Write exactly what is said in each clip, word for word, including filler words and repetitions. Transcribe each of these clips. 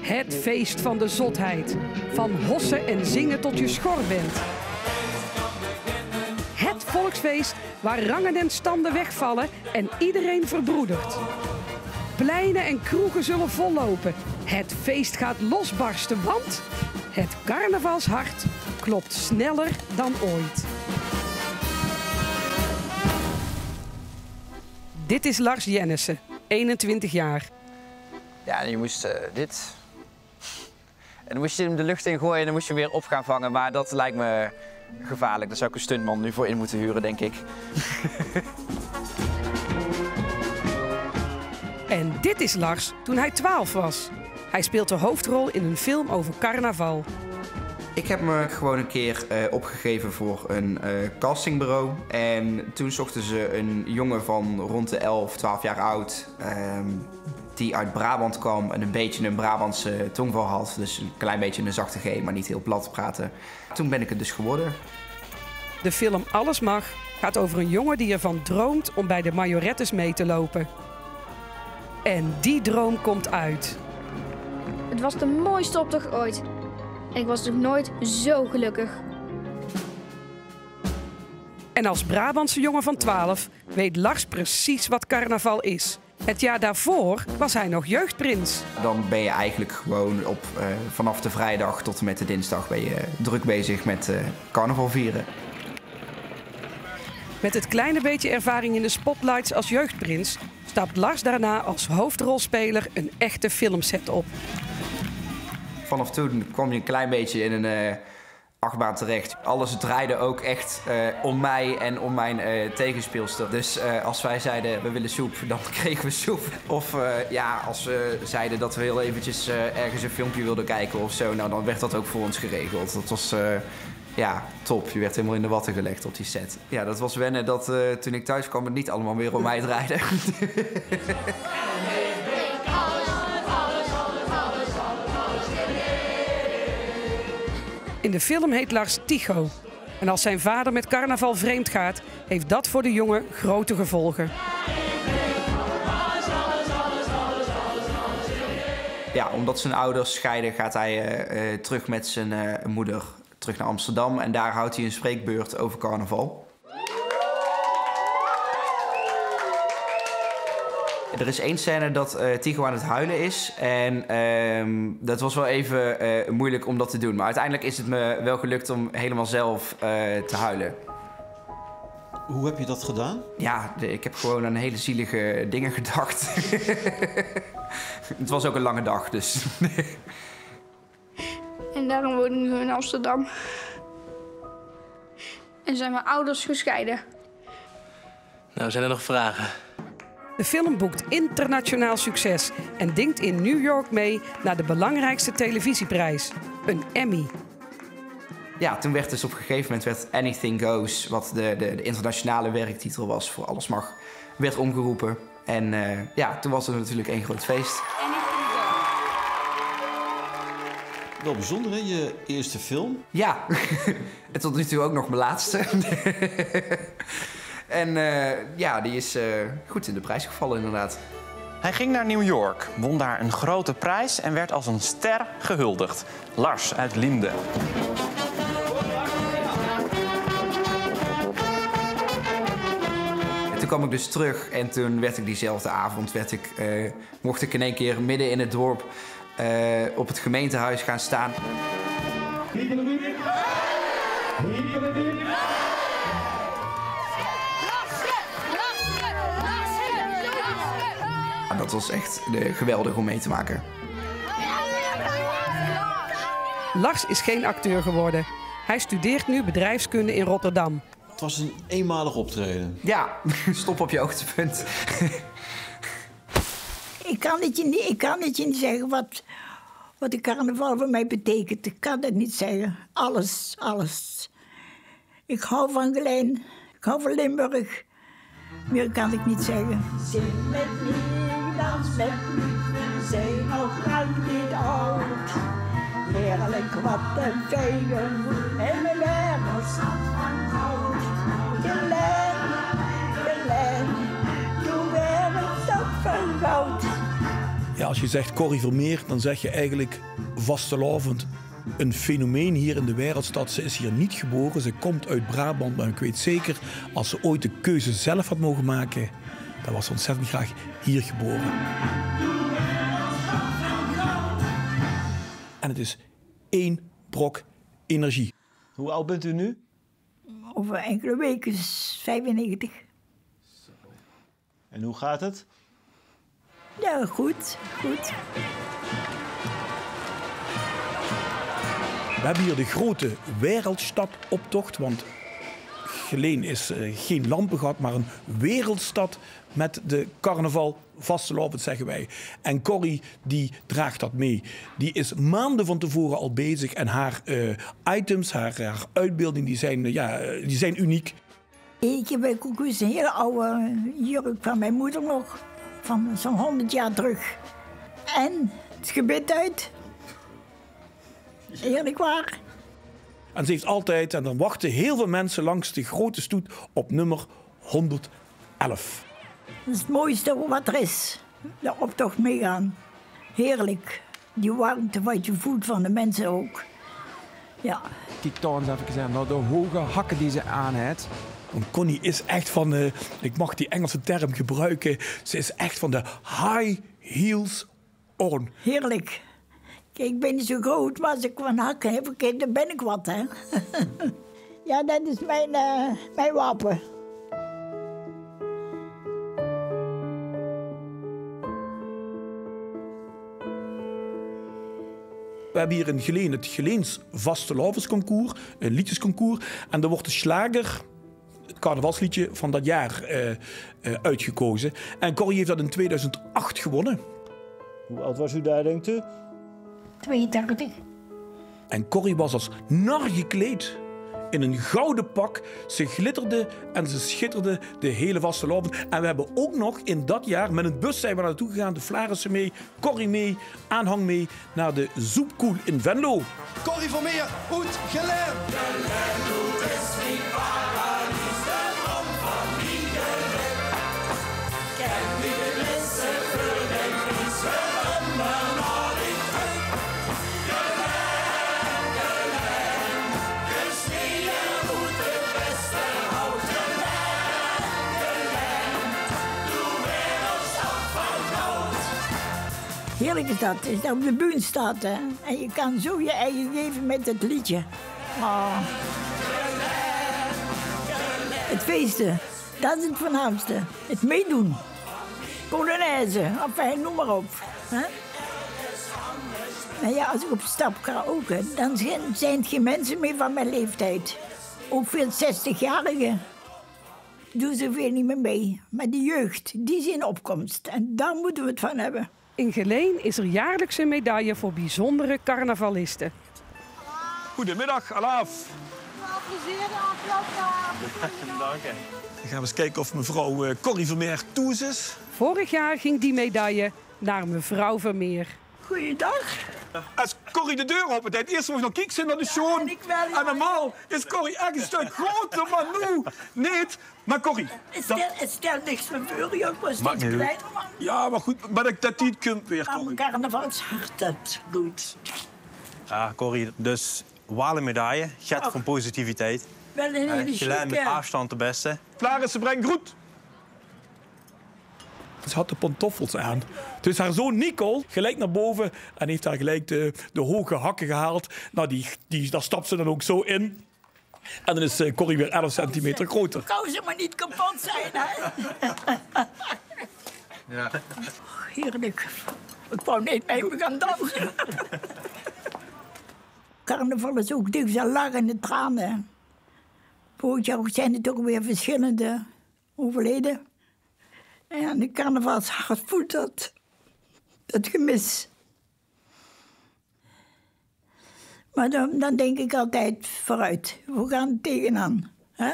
Het feest van de zotheid. Van hossen en zingen tot je schor bent. Het volksfeest waar rangen en standen wegvallen en iedereen verbroedert. Pleinen en kroegen zullen vollopen. Het feest gaat losbarsten, want het carnavalshart klopt sneller dan ooit. Dit is Lars Jennissen, eenentwintig jaar. Ja, en je moest eh, dit. En dan moest je hem de lucht in gooien en dan moest je hem weer op gaan vangen. Maar dat lijkt me gevaarlijk. Daar zou ik een stuntman nu voor in moeten huren, denk ik. En dit is Lars toen hij twaalf was. Hij speelt de hoofdrol in een film over carnaval. Ik heb me gewoon een keer eh, opgegeven voor een eh, castingbureau. En toen zochten ze een jongen van rond de elf, twaalf jaar oud. Ehm, die uit Brabant kwam en een beetje een Brabantse tongval had. Dus een klein beetje een zachte G, maar niet heel plat praten. Toen ben ik het dus geworden. De film Alles Mag gaat over een jongen die ervan droomt om bij de Majorettes mee te lopen. En die droom komt uit. Het was de mooiste optocht ooit. Ik was nog nooit zo gelukkig. En als Brabantse jongen van twaalf weet Lars precies wat carnaval is. Het jaar daarvoor was hij nog jeugdprins. Dan ben je eigenlijk gewoon op, eh, vanaf de vrijdag tot en met de dinsdag ben je druk bezig met eh, carnaval vieren. Met het kleine beetje ervaring in de spotlights als jeugdprins stapt Lars daarna als hoofdrolspeler een echte filmset op. Vanaf toen kwam je een klein beetje in een eh, achtbaan terecht. Alles draaide ook echt eh, om mij en om mijn eh, tegenspeelster. Dus eh, als wij zeiden: "We willen soep", dan kregen we soep. Of eh, ja, als we zeiden dat we heel eventjes eh, ergens een filmpje wilden kijken of zo, nou, dan werd dat ook voor ons geregeld. Dat was eh, ja, top. Je werd helemaal in de watten gelegd op die set. Ja, dat was wennen dat eh, toen ik thuis kwam het niet allemaal meer om mij draaide. In de film heet Lars Tycho. En als zijn vader met carnaval vreemd gaat, heeft dat voor de jongen grote gevolgen. Ja, omdat zijn ouders scheiden gaat hij eh, eh, terug met zijn eh, moeder terug naar Amsterdam. En daar houdt hij een spreekbeurt over carnaval. Er is één scène dat eh, Tycho aan het huilen is. En ehm, dat was wel even eh, moeilijk om dat te doen. Maar uiteindelijk is het me wel gelukt om helemaal zelf eh, te huilen. Hoe heb je dat gedaan? Ja, de- ik heb gewoon aan hele zielige dingen gedacht. Het was ook een lange dag, dus. En daarom woon ik nu in Amsterdam. En zijn mijn ouders gescheiden. Nou, zijn er nog vragen? De film boekt internationaal succes en dingt in New York mee naar de belangrijkste televisieprijs, een Emmy. Ja, toen werd dus op een gegeven moment werd Anything Goes, wat de, de, de internationale werktitel was voor Alles Mag, werd omgeroepen. En eh, ja, toen was er natuurlijk één groot feest. Wel bijzonder, hè? Je eerste film. Ja, en tot nu toe ook nog mijn laatste. En eh, ja, die is eh, goed in de prijs gevallen inderdaad. Hij ging naar New York, won daar een grote prijs en werd als een ster gehuldigd. Lars uit Liemde. En toen kwam ik dus terug en toen werd ik diezelfde avond, werd ik, eh, mocht ik in één keer midden in het dorp eh, op het gemeentehuis gaan staan. En dat was echt eh, geweldig om mee te maken. Lars is geen acteur geworden. Hij studeert nu bedrijfskunde in Rotterdam. Het was een eenmalig optreden. Ja, stop op je hoogtepunt. Ik kan het je niet, ik kan het je niet zeggen wat, wat de carnaval voor mij betekent. Ik kan het niet zeggen. Alles, alles. Ik hou van Gelaen. Ik hou van Limburg. Meer kan ik niet zeggen. Zing met mij, dans met mij, we zijn nog lang niet oud. Heerlijk, wat een fijn gevoel. En we werden zat van goud. Gelaen, Gelaen, toen werden we zat van goud. Ja, als je zegt Corrie Vermeer, dan zeg je eigenlijk vastelaovend. Een fenomeen hier in de wereldstad. Ze is hier niet geboren, ze komt uit Brabant, maar ik weet zeker, als ze ooit de keuze zelf had mogen maken, dan was ze ontzettend graag hier geboren. En het is één brok energie. Hoe oud bent u nu? Over enkele weken is vijfennegentig. En hoe gaat het? Ja, goed, goed. We hebben hier de grote wereldstadoptocht, want Geleen is eh, geen lampengat, maar een wereldstad met de carnaval, vastelaovend zeggen wij. En Corrie, die draagt dat mee. Die is maanden van tevoren al bezig en haar eh, items, haar, haar uitbeelding, die zijn, eh, ja, eh, die zijn uniek. Ik heb ook eens een hele oude jurk van mijn moeder nog, van zo'n honderd jaar terug. En het gebit uit. Eerlijk waar. En ze heeft altijd, en dan wachten heel veel mensen langs de grote stoet op nummer honderd. Elf. Dat is het mooiste wat er is. De optocht meegaan. Heerlijk. Die warmte wat je voelt van de mensen ook. Ja. Kiek dan eens even naar de hoge hakken die ze aan heeft. Want Connie is echt van de, ik mag die Engelse term gebruiken, ze is echt van de high heels on. Heerlijk. Kijk, ik ben niet zo groot, maar als ik van hakken heb, dan ben ik wat, hè. Ja, dat is mijn, eh, mijn wapen. We hebben hier in Geleen het Geleens Vastelaovesconcours, een liedjesconcours. En daar wordt de slager, het carnavalsliedje van dat jaar, eh, eh, uitgekozen. En Corrie heeft dat in tweeduizend acht gewonnen. Hoe oud was u daar, denkt u? Tweeëndertig. En Corrie was als nar gekleed in een gouden pak. Ze glitterde en ze schitterde de hele vastelaovend. En we hebben ook nog in dat jaar, met een bus zijn we naartoe gegaan, de Flarissen mee, Corrie mee, aanhang mee naar de Zoepkoel in Venlo. Corrie Vermeer oet Gelaen. Heerlijk is dat, is dat op de bühne staat, hè. En je kan zo je eigen geven met het liedje. Oh. Het feesten, dat is het voornaamste. Het meedoen. Polonaise, enfin, noem maar op. Hè? Nou ja, als ik op stap ga ook, hè, dan zijn, zijn het geen mensen meer van mijn leeftijd. Ook veel zestigjarigen doen zoveel niet meer mee. Maar de jeugd, die is in opkomst. En daar moeten we het van hebben. In Geleen is er jaarlijks een medaille voor bijzondere carnavalisten. Goedemiddag, alaaf. Veel plezier de afgelopen dagen. Dank je. Dan gaan we eens kijken of mevrouw eh, Corrie Vermeer thuis is. Vorig jaar ging die medaille naar mevrouw Vermeer. Goeiedag. Als Corrie de deur opent, het eerste wat ik nog kiek, zijn dat de schoen. En normaal is Corrie echt een stuk groter, maar nu niet. Maar Corrie, het stelt, het stelt niks meer voor, joh. Ik was steeds kleiner, man. Ja, maar goed, maar dat, dat die komt weer, Corrie. Carnavalshart, dat bloed. Ja, Corrie, dus waal een medaille, get van positiviteit. Wel een hele chique. Gelaen met afstand de beste. Flarissen, breng groet. Ze had de pantoffels aan. Dus haar zoon Nico gelijk naar boven en heeft haar gelijk de, de hoge hakken gehaald. Nou, die, die, daar stapt ze dan ook zo in. En dan is eh, Corrie weer elf centimeter groter. Kan ze maar niet kapot zijn, hè? Ja. Heerlijk. Ik wou net even gaan dansen. Carnaval is ook dikwijls een lach en een tranen. Vorig jaar zijn er toch weer verschillende overleden. En de carnavalshart voelt dat, dat gemis. Maar dan, dan denk ik altijd vooruit. We gaan er tegenaan. Hè?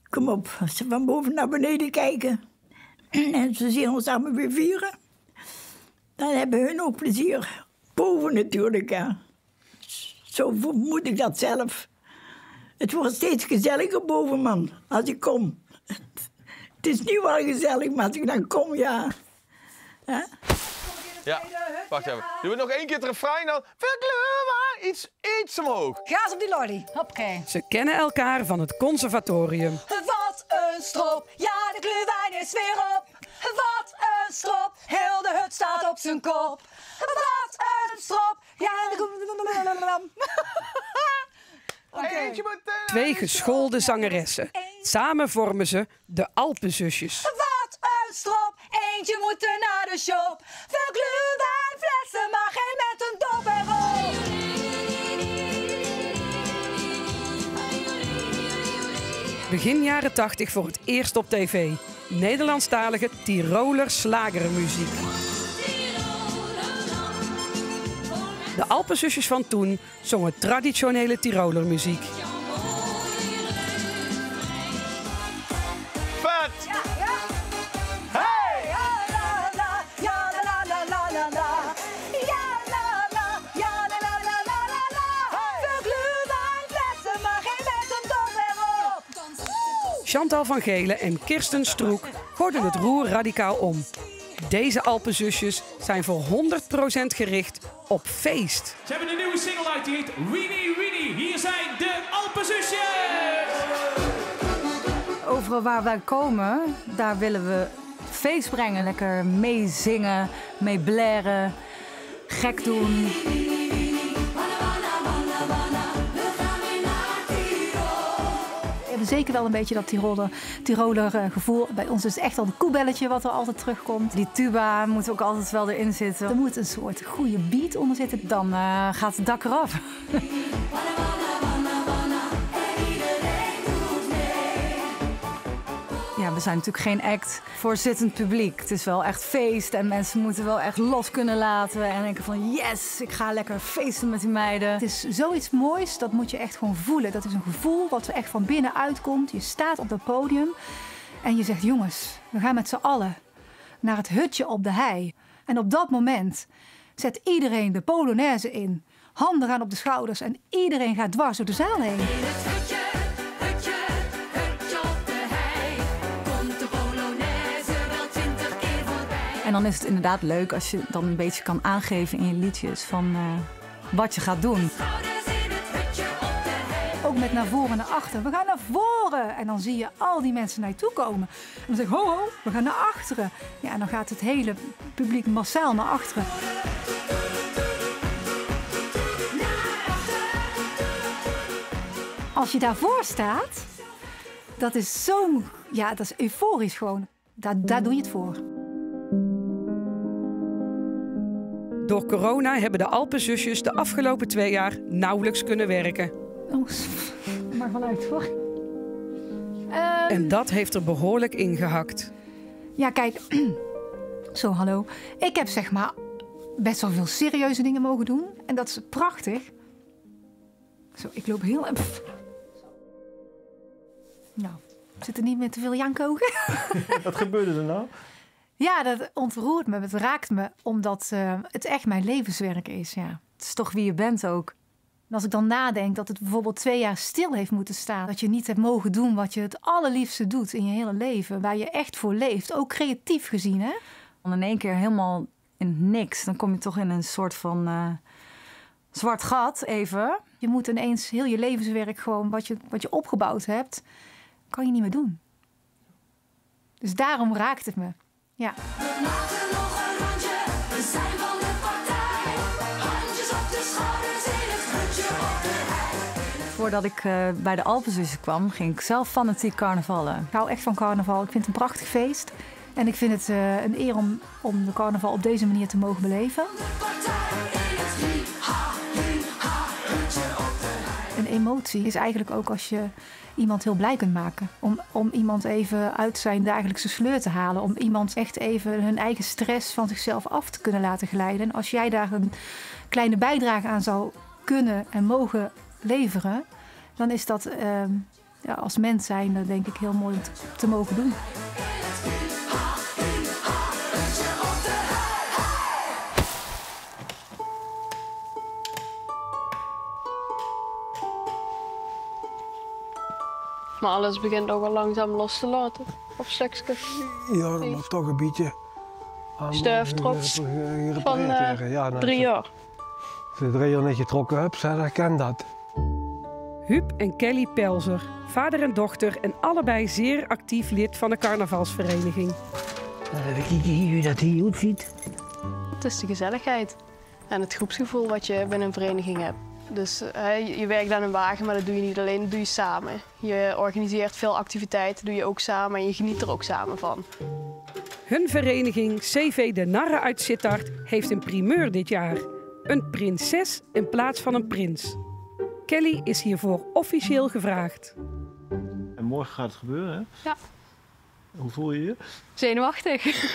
Kom op, als ze van boven naar beneden kijken en ze zien ons allemaal weer vieren, dan hebben hun ook plezier. Boven natuurlijk, ja. Zo vermoed ik dat zelf. Het wordt steeds gezelliger boven, man, als ik kom. Het is nu al gezellig, maar als ik dan kom, ja. Hè? Ja, wacht even. Doe nog één keer het refrein dan. Veel glühwein, iets, iets omhoog. Gaas op die lolly. Hoppakee. Ze kennen elkaar van het conservatorium. Wat een strop. Ja, de glühwein is weer op. Wat een strop. Heel de hut staat op zijn kop. Wat een strop. Ja, de... Oké. Twee geschoolde zangeressen. Samen vormen ze de Alpenzusjes. Wat een strop. Eentje moet er naar de shop. Veel glühweinflessen, maar geen met een dop erop. Begin jaren tachtig voor het eerst op tv. Nederlandstalige Tiroler slagermuziek. De Alpenzusjes van toen zongen traditionele Tiroler muziek. Vet! Hey! Chantal van Gelen en Kirsten Stroek gooiden het roer radicaal om. Deze Alpenzusjes zijn voor honderd procent gericht op feest. Ze hebben een nieuwe single uit, die heet Weenie Weenie. Hier zijn de Alpenzusjes! Overal waar wij komen, daar willen we feest brengen. Lekker meezingen, mee blaren, gek doen. We hebben zeker wel een beetje dat Tiroler, Tiroler eh, gevoel. Bij ons is het echt al een koebelletje wat er altijd terugkomt. Die tuba moet ook altijd wel erin zitten. Er moet een soort goede beat onder zitten, dan eh, gaat het dak eraf. Ja, we zijn natuurlijk geen act voor zittend publiek. Het is wel echt feest en mensen moeten wel echt los kunnen laten en denken van: yes, ik ga lekker feesten met die meiden. Het is zoiets moois, dat moet je echt gewoon voelen. Dat is een gevoel wat er echt van binnen uitkomt. Je staat op dat podium en je zegt: jongens, we gaan met z'n allen naar het hutje op de hei. En op dat moment zet iedereen de polonaise in. Handen gaan op de schouders en iedereen gaat dwars door de zaal heen. In het hutje, hutje, hutje op de hei komt de polonaise wel twintig keer voorbij. En dan is het inderdaad leuk als je dan een beetje kan aangeven in je liedjes van eh, wat je gaat doen. Schouders in het hutje op de hei. Ook met naar voren, naar achter. We gaan naar voren. En dan zie je al die mensen naar je toe komen. En dan zeg ik: ho, ho, we gaan naar achteren. Ja, en dan gaat het hele publiek massaal naar achteren. Als je daarvoor staat, dat is zo'n, ja, dat is euforisch gewoon. Daar, daar doe je het voor. Door corona hebben de Alpenzusjes de afgelopen twee jaar nauwelijks kunnen werken. Oh, s- maar vanuit hoor. Ehm, En dat heeft er behoorlijk ingehakt. Ja, kijk. Zo, hallo. Ik heb zeg maar best wel veel serieuze dingen mogen doen. En dat is prachtig. Zo, ik loop heel... pff. Nou, zit er niet meer te veel jankogen? Wat gebeurde er nou? Ja, dat ontroert me, het raakt me, omdat eh, het echt mijn levenswerk is, ja. Het is toch wie je bent ook. En als ik dan nadenk dat het bijvoorbeeld twee jaar stil heeft moeten staan, dat je niet hebt mogen doen wat je het allerliefste doet in je hele leven, waar je echt voor leeft, ook creatief gezien, hè? Dan in één keer helemaal in het niks, dan kom je toch in een soort van eh, zwart gat even. Je moet ineens heel je levenswerk, gewoon wat je, wat je opgebouwd hebt, kan je niet meer doen. Dus daarom raakt het me. Ja. We maken nog een rondje, we zijn van de partij. Handjes op de schouders in het hutje op de hei. Voordat ik eh, bij de Alpenzusjes kwam, ging ik zelf fanatiek carnavallen. Ik hou echt van carnaval. Ik vind het een prachtig feest. En ik vind het eh, een eer om, om de carnaval op deze manier te mogen beleven. Een emotie is eigenlijk ook als je iemand heel blij kunt maken. Om, om iemand even uit zijn dagelijkse sleur te halen. Om iemand echt even hun eigen stress van zichzelf af te kunnen laten glijden. En als jij daar een kleine bijdrage aan zou kunnen en mogen leveren, dan is dat ehm, ja, als mens zijn, denk ik, heel mooi om te, te mogen doen. Maar alles begint ook al langzaam los te laten. Of stukske. Ja, dat moet toch een beetje. Sjtuif trots van, eh, drie jaor. As se drie jaor neet getrokke höbs, hè, dan kan dat. Huub en Kelly Pelzer, vader en dochter en allebei zeer actief lid van de carnavalsvereniging. Eh, kiek hie wie dat hie oetziet. Het is de gezelligheid en het groepsgevoel wat je binnen een vereniging hebt. Dus, eh, je werkt aan een wagen, maar dat doe je niet alleen, dat doe je samen. Je organiseert veel activiteiten, doe je ook samen en je geniet er ook samen van. Hun vereniging C V De Narren uit Sittard heeft een primeur dit jaar. Een prinses in plaats van een prins. Kelly is hiervoor officieel gevraagd. En morgen gaat het gebeuren, hè? Ja. Hoe voel je je? Zenuwachtig.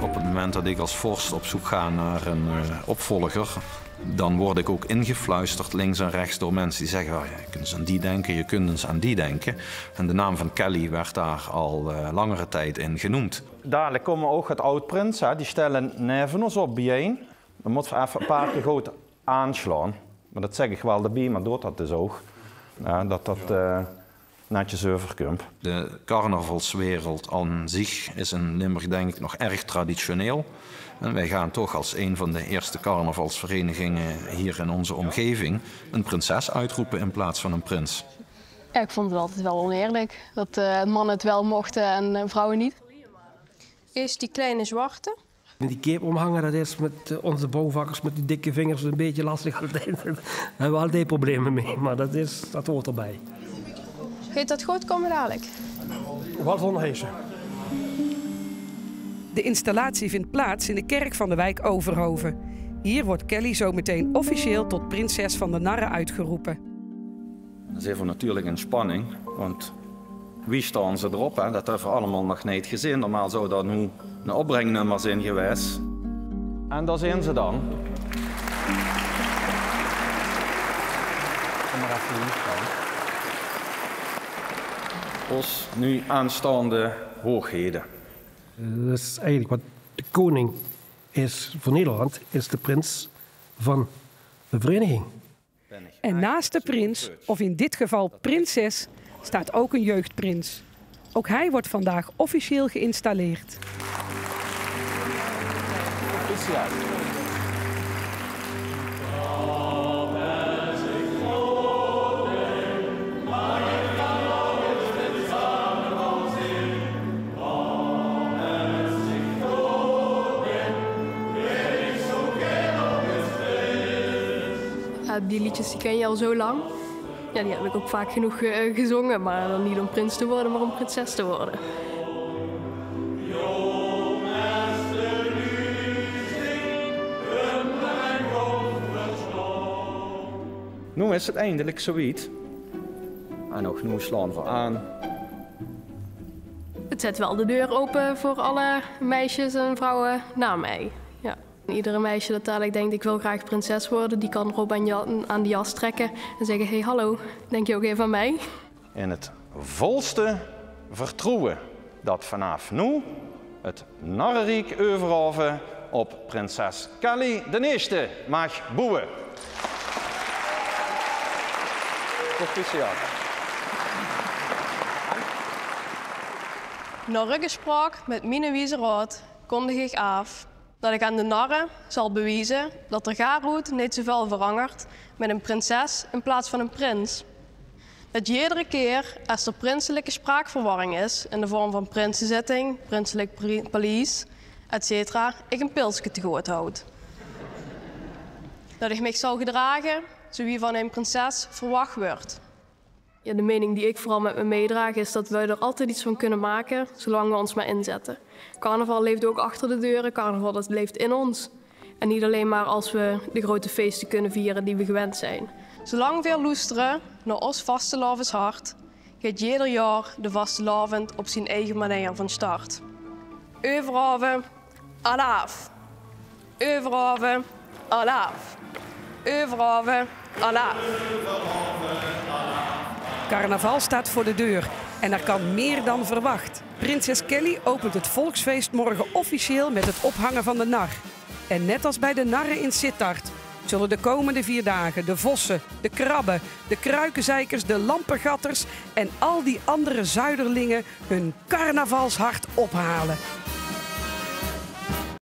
Op het moment dat ik als vorst op zoek ga naar een, eh, opvolger, dan word ik ook ingefluisterd links en rechts door mensen die zeggen: "Oh ja, je kunt eens aan die denken, je kunt eens aan die denken." En de naam van Kelly werd daar al, eh, langere tijd in genoemd. Dalik kómme ouch get aod-prinse, hè, die stelle neve ós op biejein. Dan mótte v'r effe e paar keer good aanslaon. Mer det zègk ich waal d'rbie, mer doot det dus ouch. Ja, det det, eh, netjes euverkump. De carnavalswereld aan zich is in Limburg, denk ik, nog erg traditioneel. En wij gaan toch als een van de eerste carnavalsverenigingen hier in onze omgeving een prinses uitroepen in plaats van een prins. Ja, ik vond het altijd wel oneerlijk dat, eh, mannen het wel mochten en, eh, vrouwen niet. Is die kleine zwarte? Die cape omhangen, dat is met, eh, onze bouwvakkers met die dikke vingers een beetje lastig altijd. Daar hebben we altijd problemen mee, maar dat is, dat hoort erbij. Geit dat good kómme dalik? Waal zónger heese. De installatie vindt plaats in de kerk van de wijk Overhoven. Hier wordt Kelly zo meteen officieel tot prinses van de Narren uitgeroepen. Dan zeen v'r natuurlik in spanning, want wie staon ze d'rop, hè? Dat höbbe v'r allemaol nog neet gezeen. Normaal zou dat noe 'n opbrengnummer zeen gewaes. En dao zeen ze dan. Kóm mer effe hie staon. Ós noe aanstaonde hoeëgheden. Dat is eigenlijk wat de koning is voor Nederland, is de prins van de vereniging. En naast de prins, of in dit geval prinses, staat ook een jeugdprins. Ook hij wordt vandaag officieel geïnstalleerd. Ja, die liedjes, die ken je al zo lang. Ja, die heb ik ook vaak genoeg, eh, gezongen, maar dan niet om prins te worden, maar om prinses te worden. Noe is 't eindelik zoe wied. En ouch noe slaon v'r aan. Het zet wel de deur open voor alle meisjes en vrouwen na mij. Ja. Iedere meisje dat dadelijk denkt: "Ik wil graag prinses worden", die kan erop aan, ja, aan de jas trekken en zeggen: "Hey, hallo, denk je ook even aan mij?" In 't volste vertroewe dat vanaaf noe 't Narreriek Euverhove op prinses Kelly d'n Ieëste maag boewe. Proficiat. Nao ruggespraok mit miene wieze raod kondig ich aaf dat ich aan de narre zal bewieze dat d'r gaar oet neet zoväöl verangert mit ein prinses in plaats van ein prins. Dat jedere keer es d'r prinselike spraakverwarring is in de vorm van prinsezitting, prinselik pri-, paleis, et cetera, ich ein pilske te good haoj. Dat ich mich zal gedrage zoewie van ein prinses verwach wuuert. Ja, de mening die ik vooral met me meedraag is dat we er altijd iets van kunnen maken, zolang we ons maar inzetten. Carnaval leeft ook achter de deuren, carnaval, dat leeft in ons. En niet alleen maar als we de grote feesten kunnen vieren die we gewend zijn. Zolang veer loestere nao ós vastelaoveshart, geit jeder jaor de vastelaovend op zien eige maneer van start. Euverhove, alaaf! Euverhove, alaaf! Euverhove, alaaf! Carnaval staat voor de deur. En er kan meer dan verwacht. Prinses Kelly opent het volksfeest morgen officieel met het ophangen van de nar. En net als bij de narren in Sittard zullen de komende vier dagen de vossen, de krabben, de kruikenzeikers, de lampengatters en al die andere zuiderlingen hun carnavalshart ophalen.